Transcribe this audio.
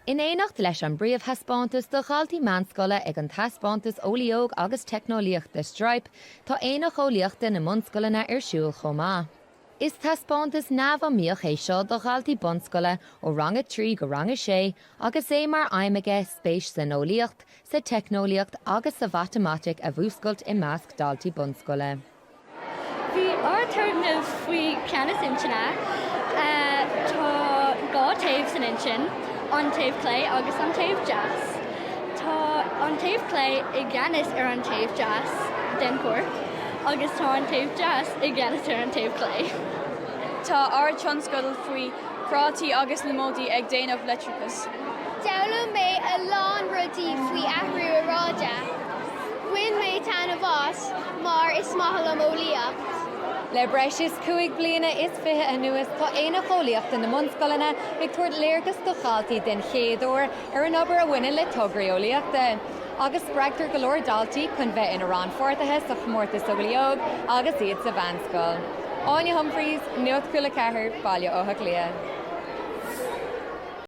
In éineacht leis an bpríomhthaispeántas do dhaltaí meánscoile ag an Taispeántas Eolaí Óg agus Teicneolaíochta Stripe, tá Aonach Eolaíochta na mBunscoileanna ar siúl chomh maith. Is taispeántas neamhiomaíoch é seo do dhaltaí bunscoile ó rang 3 go rang 6 agus é mar aidhm aige spéis san eolaíocht, sa teicneolaíocht agus sa mhatamaitic a mhúscailt i measc daltaí bunscoile. Bhí ár turgnamh faoi cheannas intinne. Tá 2 taobh san intinn, an taobh clé agus an taobh deas. Tá an taobh clé i gceannas ar an taobh deas den chorp agus tá an taobh deas i gceannas ar an taobh clé. Tá ár tionscadal faoi phrátaí agus liomóidí ag déanamh leictreachais. D'fhoghlaim mé a lán rudaí faoi athrú aeráide. Bhain mé taitneamh as mar is maith liom eolaíocht. Le breis is 25 bliana anuas, tá Aonach Eolaíochta na mBunscoileanna ag tabhairt léargas do dhaltaí den chéad uair ar an obair a bhaineann le tograí eolaíochta. Agus spreagtar go leor daltaí chun bheith ina rannpháirtithe sa chomórtas Eolaí Óg agus iad sa mheánscoil. Áine Humphreys, Nuacht Cúla 4, Baile Átha Cliath.